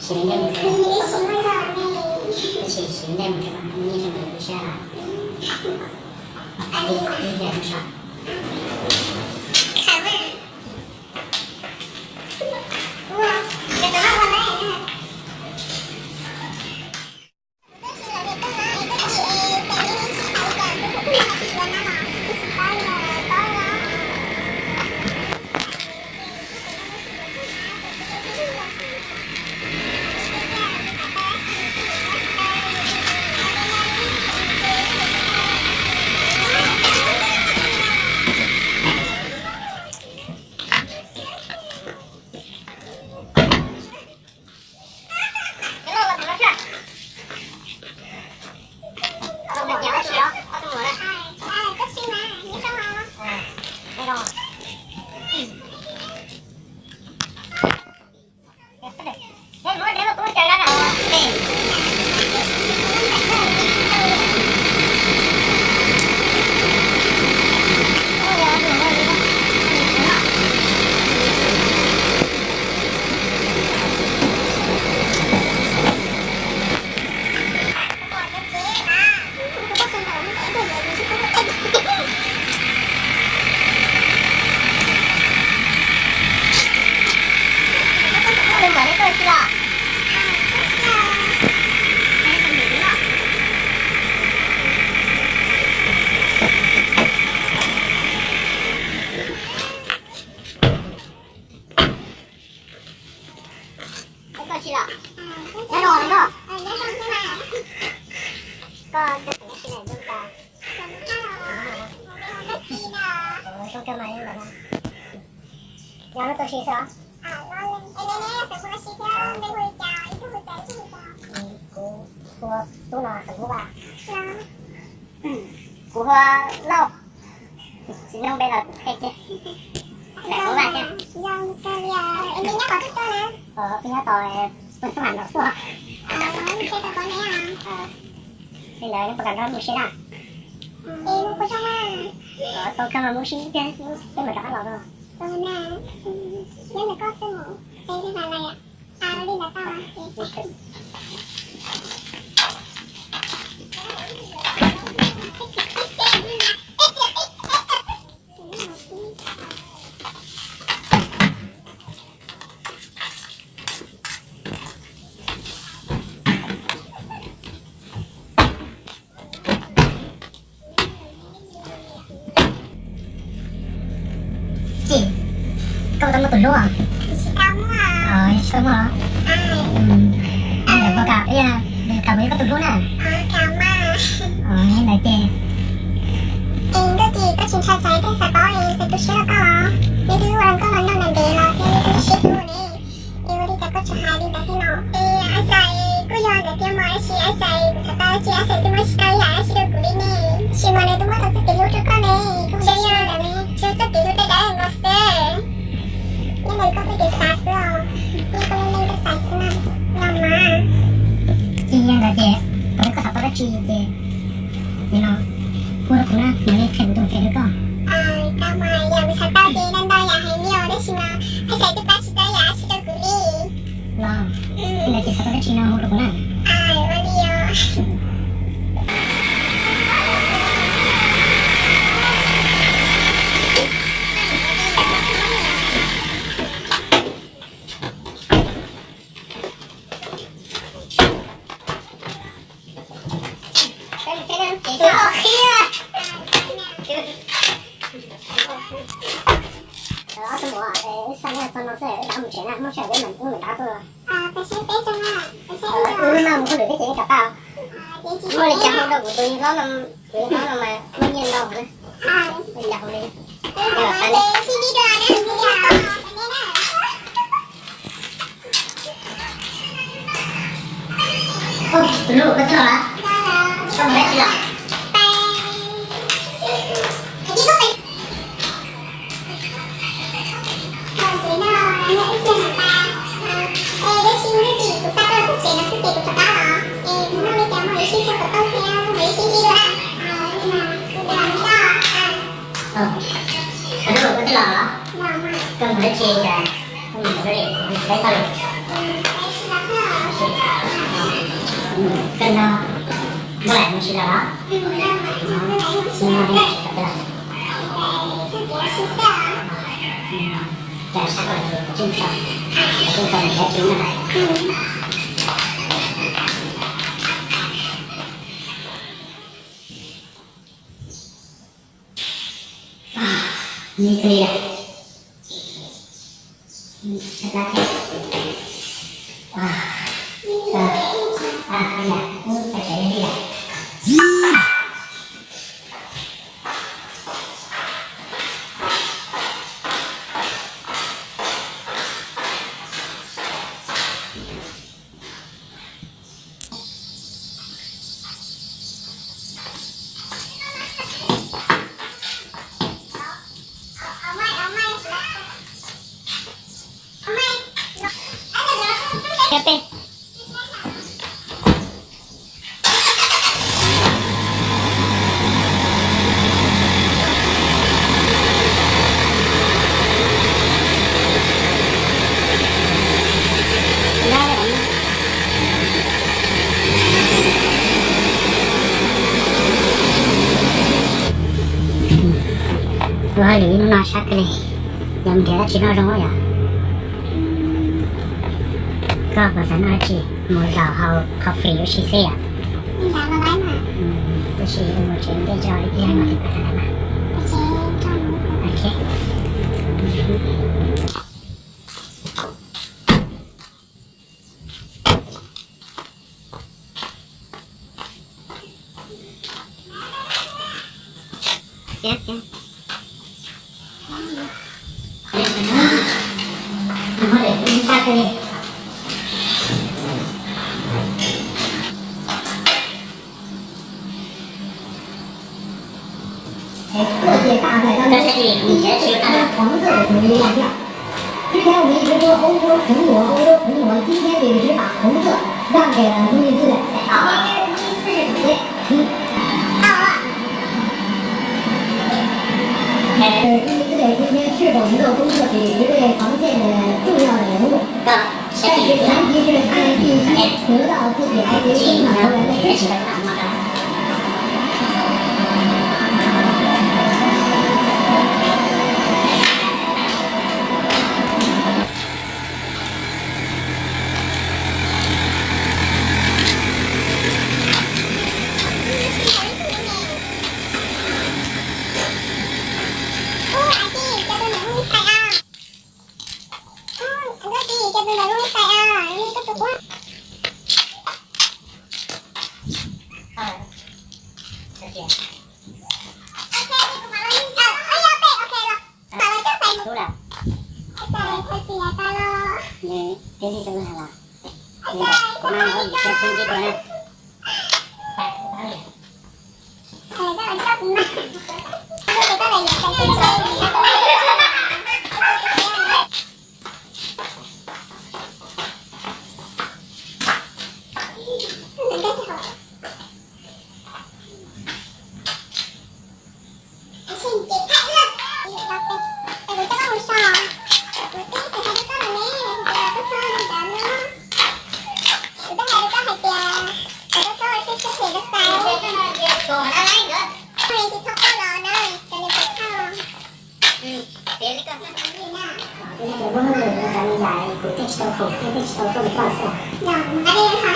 Siv ntej mus, siv ntej mus, mus nyiaj rau ntawm lub sab hauv. Ib yam no saib. Koj tsis los? Nyob zoo no. Koj, zoo kawg mas li ntawd no. Yog lub tuaj si xwb os? Kuv hu Tub no, Xeem Hub Vaj. Kuv hu Lauj. Tsis nyob npe los kuv qhia kiag. Lam Hub Vaj thiab. Peb nyob tos peb xub mam nraum tuaj. Li ntawd neb puas kam nrog mus seb na? Tau kawg mas mus sib thiab, peb mam rov qab los. Ces koj tau muaj tus hlub os? Tsis tau muaj. Tsis tau muaj los? Ntawm puas kam ib yam li kam mus yuav koj tus hlub na? Ntawd ces, es Nkauj Tis, koj tsis ntshai tsam tej xav paub es xav tu siab rau koj los? Neb twb ua nkauj los noj ntev los thiab neb twb sib hlub ne. Es ua li cas koj tseem hais li ntawd thiab no? Es Ais Xais kuj yog ntawd tiag mas, tab sis Ais Xais txhais tes dab tsi, Ais Xais twb muab tsis tau ib yam dab tsi rau kuv li ne. Tab sis mas nws twb muab tau txoj kev hlub rau koj ne, koj tsis yog ntawd ne, tsis yog txoj kev hlub dawb dawb no xwb. Nyob ntawm koj txoj kev xav xwb os, nyob koj lub neej koj xav xwb na, los mas. Ces yog ntawd ces, thaum koj xav tau dab tsi ces, nim no hu rau kuv na, kuv mam li qhia kuv tus Face rau koj. Tau mas, yog kuv xav tau ces ntau ntau yam hais li os, tab sis mas Ais Xais twb pab tsis tau ib yam dab tsi rau kuv li. Los, ntawd ces xav tau dab tsi no hu rau kuv na. Ua li os. Ob tug muam, wb xa neb txog no xwb, wb rov mus tsev na, muab sij hawm peb mam, wb mam rov tuaj. Wb mam mus hauj lwm thiab ces wb rov qab. Muaj li cas hu rau kuv tus hlob no, kuv hlob no mas muaj nyiaj ntau na. Ua li cas hu li, ces mam tas li. Tus hlub, koj twb los lawm? Koj mus dab tsi los? Tus hlub, koj twb los los? Koj mus dab tsi cas koj mus tsev li, kuv tsis pab koj li. Koj no, muaj lawm mus tsis los los? Mus tsis los. Cas sab ko ces kuv tseem so, kuv tseem so nws cov tsis no. Ni twg li lawm? Ua hauj lwm hnub no sab kawg li, yog mus nrhiav dab tsi noj zoo yom? Koj puas xav noj dab tsi? Mus zaum haus coffee ua si xwb yom? Tab sis mus tsev ntej tso li ib no.各界大赛当中，第一次看到黄色的球衣亮相。之前我们一直说欧洲沉默，欧洲沉默，今天这个只把红色让给了中立四队。好，第一次是谁？嗯。中立四队今天是否能够攻克这个十队防线的重要的任务？ 但是前提是他们必须得到自己来自于场球员的支持。Hello, ib sij hawm no nyob xwb os. Ib pliag kuv mam tuaj lawm koj mas. Twb yog tias kuv nrog cov phooj ywg tham xwb os. Koj nrog peb tham thiab no na ha.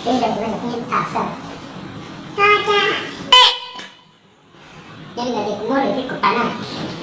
Ces kuv tham xwb. Yog li ntawd ces kuv muab lwm thiab kuv pais na.